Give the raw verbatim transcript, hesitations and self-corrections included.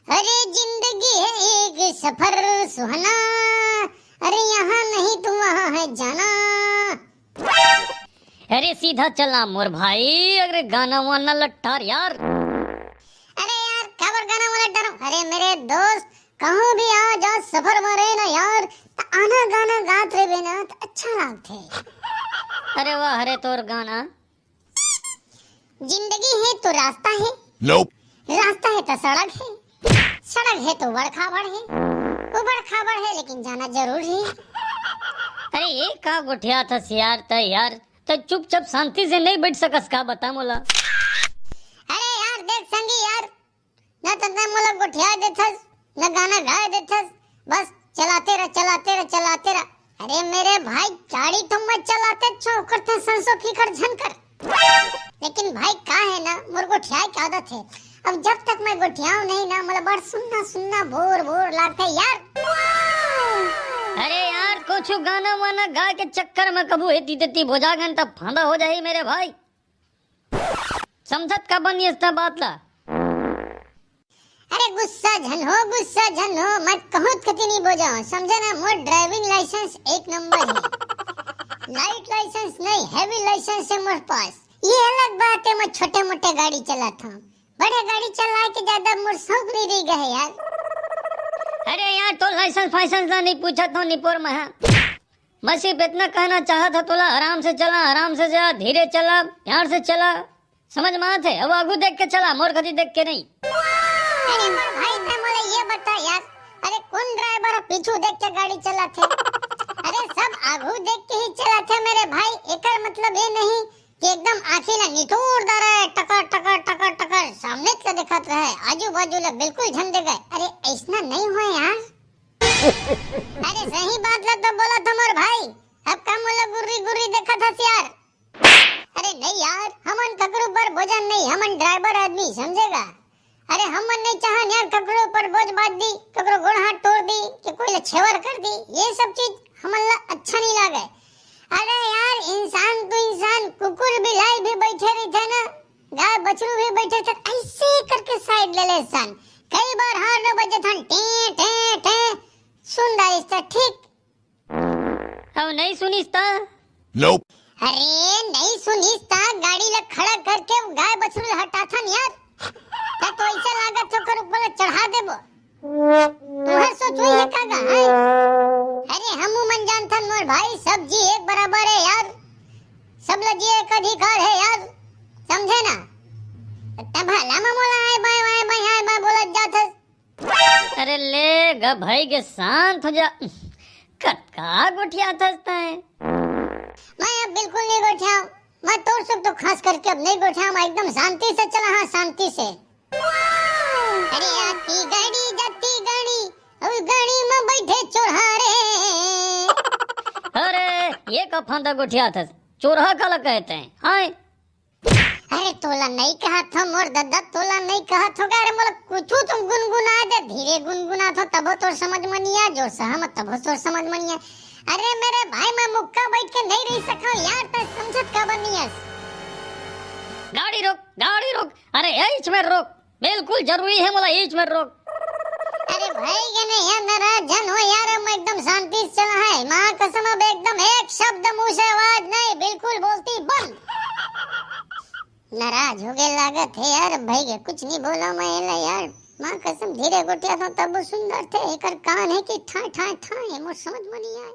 अरे जिंदगी है एक सफर सुहाना, अरे यहाँ नहीं तो वहाँ है जाना। अरे सीधा चला मोर भाई, अरे गाना वाना लट्टार यार। अरे यार, काबर गाना वाना लट्टार? अरे मेरे दोस्त, कहूँ भी आ जा सफर में रहे ना यार, तो आना गाना गात रहे ना तो अच्छा लगते। अरे वाह, अरे तोर गाना। जिंदगी है तो रास्ता है, Nope। रास्ता है तो सड़क है, सड़क है तो बड़ खाबड़ है, वो बड़ खाबड़ है लेकिन जाना जरूर है। अरे ये का गोठियाथस यार, त यार त चुपचाप शांति से नहीं बैठ सकस का, बता मोला। अरे यार देख संगी यार, न त न मोला गोठिया देथस, न गाना गा देथस, बस चलाते रह, चलाते रह, चलाते रह। अरे मेरे भाई, गाड़ी तो मैं चलाते अच्छा करते सरसों फिकर झन कर। लेकिन भाई का है ना, मोर गोठियाए की आदत है। अब जब तक मैं गोठियाऊं नहीं ना, मोला बड़ सुन्ना सुन्ना बोर बोर लगता है यार। अरे यार, कुछ गाना वाना गा के चक्कर में कभू हेती तेती भोजा गन तब फांदा हो जाही मेरे भाई। समझत का बनी इस बात ला? अरे गुस्सा झन हो, गुस्सा झन हो, मैं कहूँ कति नहीं बोजाओ, समझे ना? मोर ड्राइविंग लाइसेंस एक नंबर है। लाइट लाइसेंस नहीं, हैवी लाइसेंस है मोर पास। ये अलग बात है, मैं छोटे मोटे गाड़ी चलाता हूँ, बड़े गाड़ी चला के ज्यादा मोर शौक नहीं रह गया है यार। अरे यार, तो लाइसेंस फाइसेंस ना नहीं पूछा तो निपोर में है। मैं सिर्फ इतना कहना चाहत हूँ तोला, आराम से चला, आराम से चला, धीरे चला, प्यार से चला, समझ में आत है? अब आगू देख के चला, मोर कती देख के नहीं। अरे मोर भाई, ते मोला ये बता यार, अरे कौन ड्राइवर पीछू देख के गाड़ी चलाथे? अरे सब आगू देख के ही चलाथे मेरे भाई। एकर मतलब ये नहीं कि एकदम आँखी ला निचोड़ दे रहे, टकर टकर टकर टकर सामने से देखत रहे, आजू बाजू ला बिल्कुल झन देखे। अरे ऐसना नहीं हुआ यार। अरे सही बात ला तो बोला था मोर भाई, अब का मोला गुर्री गुर्री देखत हस यार? अरे नहीं यार, हमन ककरो ऊपर बोझन नहीं, हमन ड्राइवर आदमी, समझेगा? अरे हमन नहीं चाहन यार ककरो ऊपर बोझ बांध दी, ककरो गोड़ हाथ तोड़ दी, कि कोई ला छेवर कर दी, ये सब चीज हमन ला अच्छा नहीं लागे। अरे यार, इंसान तो इंसान, कुकुर बिलाई भी बैठे रहिथे ना, गाय बछरू भी बैठे थे, ऐसे करके साइड ले ले सन। कई बार हार न बजे थन, टे टे टे, सुन डारिस त ठीक। अब नहीं सुनिस त? Nope। अरे नहीं सुनिस त गाड़ी ला खड़ा करके गाय बछरू ला हटाथन यार। त तो ऐसे लागत ओकर ऊपर चढ़ा देबो। तुम्हर सोच वही है का गा, हैं? अरे हमू मन जानथन मोर भाई, सब जी एक बराबर है यार, सब ला जिए का अधिकार है यार, समझे ना? तब भला में मोला आए बाय, आए बाय, आए बाय बोलत जात हस। अरे ले ग भाई के शांत हो जा, कतका गोठियाथस तैं। मैं अब बिल्कुल नहीं गोठियाऊं, मैं तोर सब तो खास करके अब नहीं गोठियाऊं, मैं एकदम शांति से चला, हाँ शांति से। अरे आती गाड़ी जाती गाड़ी, अउ गाड़ी में बैठे चोरहा रे। अरे ये का फांदा गोठियाथस, चोरहा काला कहते हैं, हाँ? अरे तोला नहीं कहा था मोर दद्दा, तोला नहीं कहा था का? अरे मोला कुछ तुम गुनगुना दे, धीरे गुनगुना था तबो तोर समझ में नहीं आ, जोर से हम तबो तोर समझ में नहीं आ। अरे मेरे भाई, मैं मुक्का बैठ के नहीं रह सका यार, तैं समझत का बनियस। गाड़ी रोक, गाड़ी रोक, अरे यही में रोक, बिल्कुल जरूरी है मोला, यही में रोक। अरे भाई के नहीं यार, नाराज झन हो यार, हम एकदम शांति से चला है। माँ कसम, अब एकदम एक शब्द मुंह से आवाज नहीं, बिल्कुल बोलती बंद। नाराज हो गए लागत है यार, भाई के कुछ नहीं बोला मैं एला यार। माँ कसम, धीरे गोठियाथों तब वो सुंदर थे, एकर कान है कि ठाए ठाए ठाए, मोर समझ में नहीं आए।